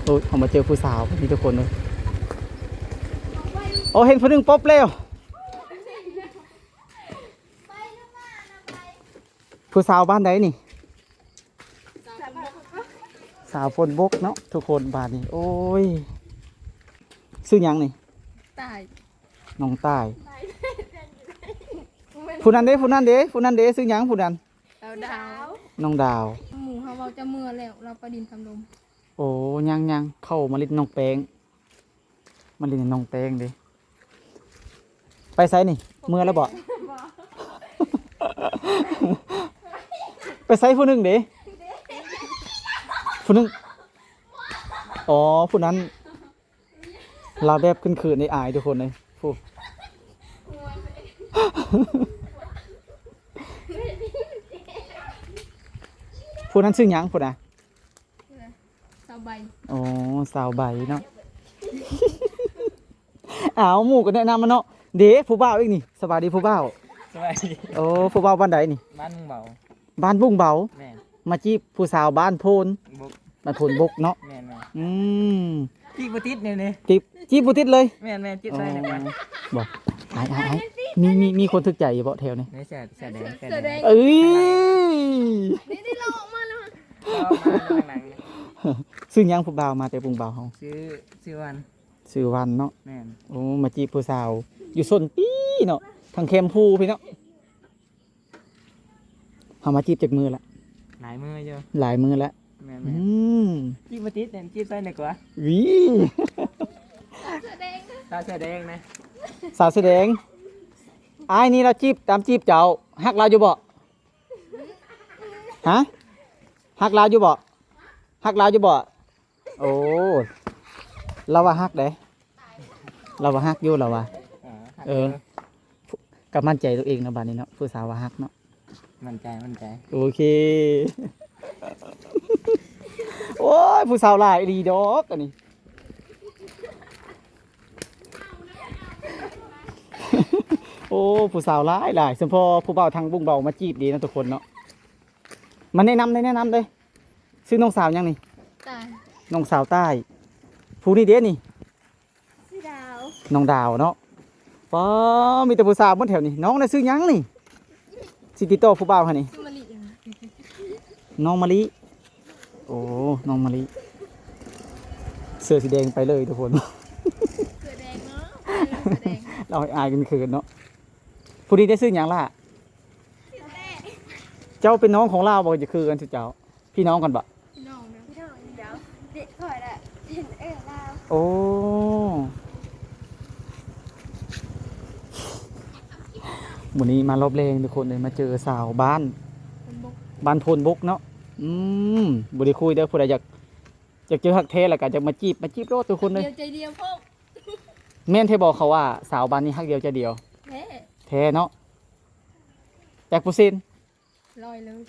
ໂອ້ຍ ເຮົາມາເຈີຜູ້ສາວນີ້ທຸກຄົນເອີຍ. ໂອ້ ເຫັນຜູ້ໜຶ່ງປົບແລ້ວ. ຜູ້ສາວບ້ານໃດນີ້? ສາວຝົນບົກເນາະທຸກຄົນ. ບາດນີ້ ໂອ້ຍ ຊື່ຫຍັງນີ້? ຕ່າຍ. ນ້ອງຕ່າຍ. ຜູ້ນັ້ນເດ້ ຜູ້ນັ້ນເດ້ ຜູ້ນັ້ນເດ້ ຊື່ຫຍັງຜູ້ນັ້ນ? ດາວດາວ. ນ້ອງດາວ. ໝູ່ເຮົາເວົ້າຈະເມືອແລ້ວ ລາວໄປດິນທຳລົມ. ໂອ້ ຍັງໆ ເຂົ້າມາຫຼິ້ນນ້ອງແປ້ງ ມາຫຼິ້ນນ້ອງແປ້ງເດ້. ໄປໃສນີ້? ເມືອແລ້ວບໍ່? ໄປໃສຜູ້ໜຶ່ງເດ້? ຜູ້ໜຶ່ງ ອໍ ຜູ້ນັ້ນ ລາວແບບເຂີນໆ ອາຍໆ ທຸກຄົນເອີຍ. ຜູ້ ຜູ້ນັ້ນຊື່ຫຍັງ ຜູ້ນະ? ສາວໃບ. ອໍ ສາວໃບເນາະ. ອ້າວ ໝູ່ກໍແນະນຳມາເນາະ. ເດ້ ຜູ້ບ່າວອີກນີ້. ສະບາຍດີຜູ້ບ່າວ. ສະບາຍດີ. ໂອ້ ຜູ້ບ່າວບ້ານໃດນີ້? ບ້ານບຸງເບົາ. ບ້ານບຸງເບົາ. ແມ່ນ. ມາຈີບຜູ້ສາວບ້ານໂພນ ບົກ. ບ້ານໂພນບົກເນາະ. ແມ່ນໆ. ອືມ ຈີບບໍ່ຕິດແນວນີ້. ຈີບ ຈີບບໍ່ຕິດເລີຍ. ແມ່ນໆ ຈີບໃສ່ແນວນີ້. ອໍ ບໍ່ ອ້າຍໆ ມີ ມີ ມີຄົນຖືກໃຈຢູ່ບໍ່ແຖວນີ້? ໃນເສື້ອ ເສື້ອແດງ ເສື້ອແດງ. ເອີຍ ນີ້ ນີ້ລາວອອກມາແລ້ວ ອອກມາທາງຫຼັງ. ຊື່ຫຍັງຜູ້ບ່າວມາແຕ່ບຸງເບົາເຮົາ? ຊື່ ຊື່ວັນ. ຊື່ວັນເນາະ. ແມ່ນ. ໂອ້ ມາຈີບຜູ້ສາວຢູ່ຊົນປີເນາະ ທາງແຄມພູພີ້ເນາະ. ເຮົາມາຈີບຈັກມື້ລະ? ຫຼາຍມື້ຢູ່. ຫຼາຍມື້ລະ. ແມ່ນໆ. ອືມ ຈີບບໍ່ຕິດແມ່ນ ຈີບໃສ່ໜ້ອຍກວ່າ. ຫວີ ສາວເສື້ອແດງນະ ສາວເສື້ອແດງນະ. ສາວເສື້ອແດງ. ອ້າຍນີ້ລາວຈີບ ຕາມຈີບເຈົ້າ ຮັກລາວຢູ່ບໍ່? ຮະ? ຮັກລາວຢູ່ບໍ່? ຮັກລາວຢູ່ບໍ່? ໂອ້ ລາວວ່າຮັກເດ້ ລາວວ່າຮັກຢູ່ ລາວວ່າ. ເອີ ກໍໝັ້ນໃຈຕົວເອງເນາະ ບາດນີ້ເນາະ ຜູ້ສາວວ່າຮັກເນາະ. ໝັ້ນໃຈ ໝັ້ນໃຈ. ໂອເຄ. ໂອ້ຍ ຜູ້ສາວຫຼາຍອີ່ຫຼີດອກອັນນີ້. ໂອ້ ຜູ້ສາວຫຼາຍໆ ສຳພໍຜູ້ບ່າວທາງບຸງເບົາມາຈີບເດ້ເນາະທຸກຄົນເນາະ. ມາແນະນຳເດ້ ແນະນຳເດ້. ຊື່ນ້ອງສາວຫຍັງນີ້? ຕ່າຍ. ນ້ອງສາວຕ່າຍ. ຜູ້ນີ້ເດ້ນີ້? ຊື່ດາວ. ນ້ອງດາວເນາະ. ປ້າ ມີແຕ່ຜູ້ສາວໝົດແຖວນີ້. ນ້ອງນະຊື່ຫຍັງນີ້? ຊິຕິດຕໍ່ຜູ້ບ່າວຫັ້ນນີ້. ຊື່ມະລິ. ນ້ອງມະລິ. ໂອ້ ນ້ອງມະລິ ເສື້ອສີແດງໄປເລີຍທຸກຄົນ. ເສື້ອແດງເນາະ ເອີ ເສື້ອແດງ. ລາວໃຫ້ອາຍເຂີນໆເນາະ. ຜູ້ນີ້ໄດ້ຊື່ຫຍັງລະ? ເຈົ້າເປັນນ້ອງຂອງລາວບໍ່? ຈະຄືກັນຊື່ເຈົ້າ ພີ່ນ້ອງກັນບໍ່? ພີ່ນ້ອງນະ ພີ່ນ້ອງ. ດຽວ ເດັກຂ້ອຍລະ ເຫັນເອີລາວ. ໂອ້ ມື້ນີ້ມາລອບແລງທຸກຄົນເອີຍ ມາເຈີສາວບ້ານ ບ້ານໂພນບົກເນາະ. ອືມ ບໍ່ໄດ້ຄຸຍເດີ ຜູ້ໃດຢາກ ຢາກເຈີຮັກແທ້ລະກະຢາກມາຈີບ ມາຈີບໂລດທຸກຄົນເອີຍ. ດຽວໃຈດຽວພ້ອມ. ແມ່ນແທ້ບໍ່ ເຂົາວ່າສາວບ້ານນີ້ຮັກດຽວໃຈດຽວ? ແທ້ ແທ້ເນາະ. ຈັກເປີເຊັນ? ຮ້ອຍເລີຍ.